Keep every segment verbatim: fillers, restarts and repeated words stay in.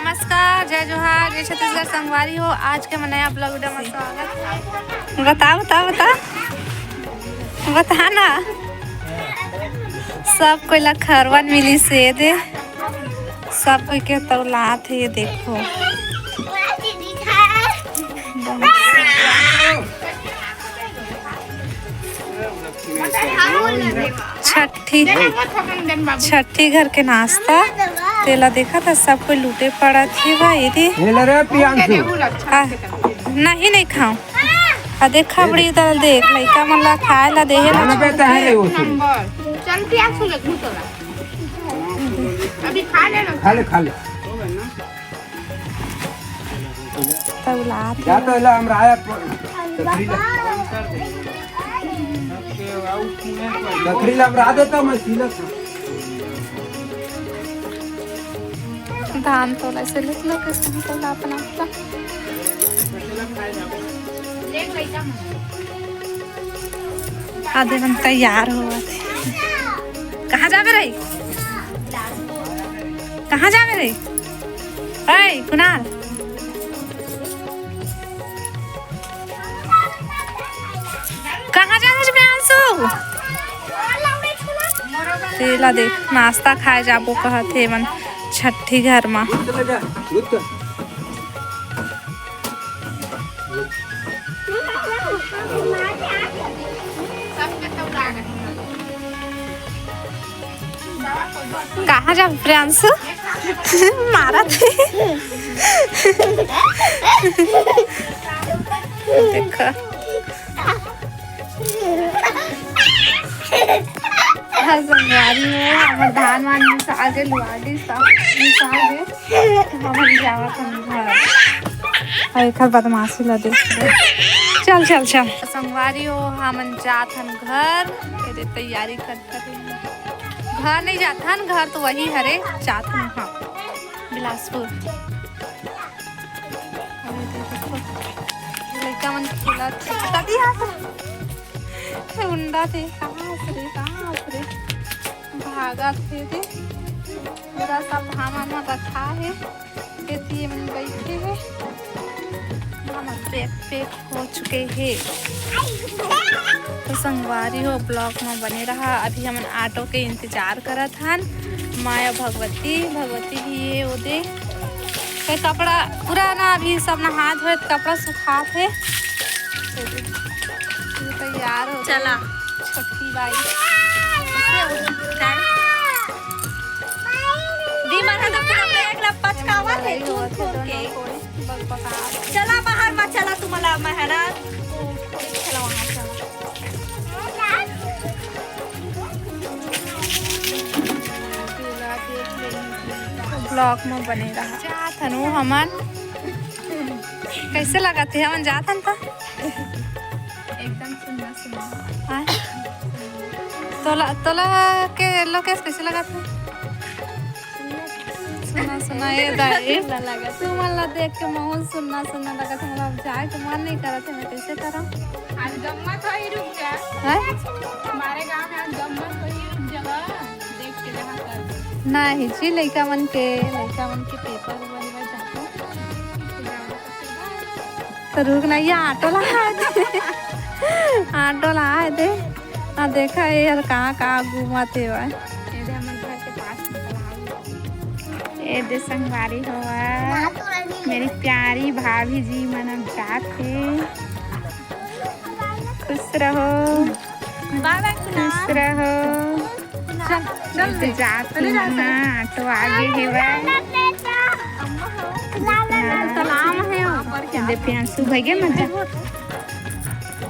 नमस्कार, जय जोहार, जय छत्तीसगढ़ संगवारी हो। आज के हमर नया vlog video में स्वागत है। बता, बता, बता, बता ना। सब कोई ला खरवन मिलिस हे दे, सब कोई के तौलात हे, ये देखो। छठी, छठी घर के नाश्ता, तेला देखा था, सब कोई लूटे पड़त हे भाई। ये दे। ये ले रे प्रियांशु। आ, नहीं, नहीं खाओ। आ देख खबड़ी, इधर देख, लइका मन ला खाए ला देहे ला खाना पे छूट तैयार है के। वो। चल प्रियांशु, ले घूम तोला। अभी खा ले लो। खा ले, खा ले। तौलात जा तो ला, हम राया प-, तकरी ला। तकरी ला हम रा देता, मैं सीला था। धान तोला से लेत लो, कैसे तोला अपना अपना। आधे मन तैयार होवत हे। कहाँ जाबे रे? कहाँ जाबे रे? ऐ कुणाल, कहाँ जाबे रे प्रियांशु? तेला देख, नाश्ता खाए जाबो कहत हे मन छट्ठी घर मा। कहाँ जा प्रियांशु? मारा थे। देखो। हाँ, संगवारी हो, हमर धान वान मिसा गे, लुआडी सब मिसा गे। हमन जावत हन घर। अउ एखर बदमाशी ला देख ले। चल, चल, चल। संगवारी हो, हमन जात हन घर। एदे तैयारी करत हन। घर नहीं जात हन, घर तो वही हरे, जात हन वहाँ, बिलासपुर। अरे दे देखो, लइका मन खेलत हे। कति हाथ उंडा थे, कहाँ हस रे, कहाँ हस रे? भागत हे दे। पूरा सब धान वान रखा हे, एती मन बैठे हे। हमर पैक पैक हो चुके हे। तो संगवारी हो, vlog में बने रहा। अभी हमन ऑटो के इंतजार करत हन। माया भगवती, भगवती भी ये ओदे। ये कपड़ा पूरा ना, अभी सब नहा धोए, कपड़ा सुखात हे। ये तैयार हो चला। छोटी बाई। दी मन ह तो पूरा बैग ला पचकावत हे, थूर थूर के। चला बाहर मा, चला तुमला मैं है ना। Vlog में बने रहा। जात हन हमन। कैसे लगत हे हमन जात हन त? एकदम सुन्ना सुन्ना। हाँ? तोला, तोला के लोकेश कैसे लगत हे? सुना, सुना, ए दाई। सुन्ना लगत हे। तुमन ला देख के माहौल सुन्ना, सुन्ना लगत हे। हमला अब जाए के मन नहीं करत हे, मैं कैसे करम? आज गम्मत होही, रुक जा। हैं? हमारे गांव में आज गम्मत होही, रुक जा, देख के जहाँ कर दे। नहीं जी, लइका मन के, लइका मन के paper वाले में जाते हैं। तो रुक ना, ये ऑटो ला आए दे। ऑटो ला आए दे। आ देखा, ये यार कहाँ, कहाँ घूमत हे भाई। ये दे हमर घर के पास में तो आ गया। ये दे संगवारी हो, मेरी प्यारी भाभी जी मन अब जात हे। खुश रहो। बाय बाय खुश रहो। चल, चल ये दे। जात हे मम्मा, ऑटो आगे हे भाई। सलाम हे। ये दे प्रियांशु भैया मजा।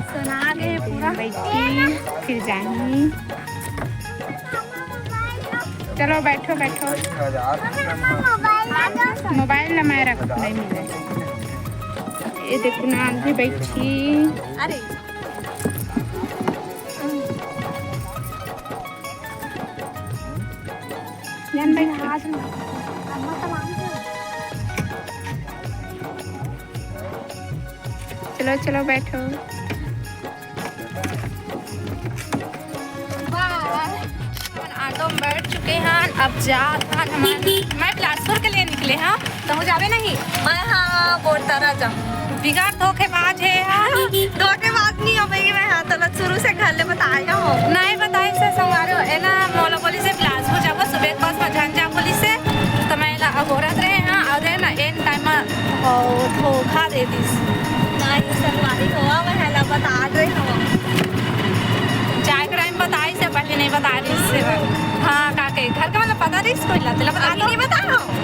सुना दे पूरा। बैठी, फिर जाही। चलो बैठो, बैठो। मोबाइल ला मैं रख नहीं मिले। ये देखो ना, अभी बैठी। अरे। जान बैठ। चलो, चलो, बैठो। हमन ऑटो में बैठ चुके हैं, अब जात हन हमन, मैं बिलासपुर के लिए निकले हैं। कहूँ जाबे नहीं? मैं हाँ बोलता राजा। बिगाड़ धोखेबाज हे यार। धोखेबाज नहीं हो भाई, मैं हाँ तोला शुरू से घर ले बताया हूँ। नहीं बताइस हे संगवारी हो, ए ना मोला बोलिस हे बिलासपुर जाबो, सुबह के बस में झन जा बोलिस हे, तो मैं ला अगोरत रहे हाँ, और है ना एन टाइम में ओ, धोखा दे दिस। नहीं संगवारी हो, मैं ला बता रहे हो। जाए के टाइम बताइस हे, पहले नहीं बता रहिस हे। हाँ काके घर का मतलब पता रहिस कोई ला, तेला बता अभी दो। नहीं बता रहा हूँ।